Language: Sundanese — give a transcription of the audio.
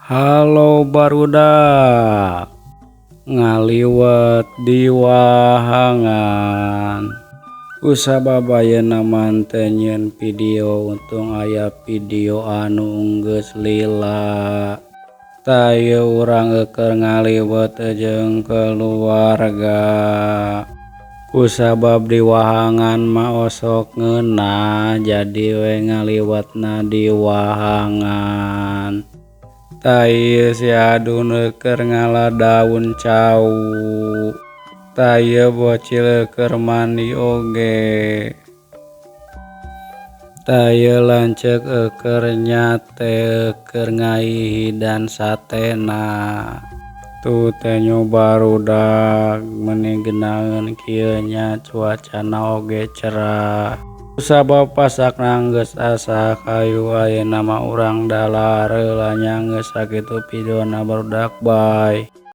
Halo barudak, ngaliwet di wahangan. Kusabab ayeuna mah teu nyieun video, untung aya video anu geus lila. Tah ieu urang keur ngaliwet jeung keluarga. Kusabab di wahangan mah osok ngeunah, jadi we ngaliwetna di wahangan. Tah ieu si Adun keur ngala daun cau. Tah ieu bocil keur mandi oge. Tah ieu lanceuk keur nyate, keur ngahihidan satena. Tuh tenyo barudak, meuni geunaheun kieu nya, cuacana oge cerah. Kusabab pasakna geus asak, hayu ayeuna mah urang dahar heula nya. Geus sakitu videona barudak, bye.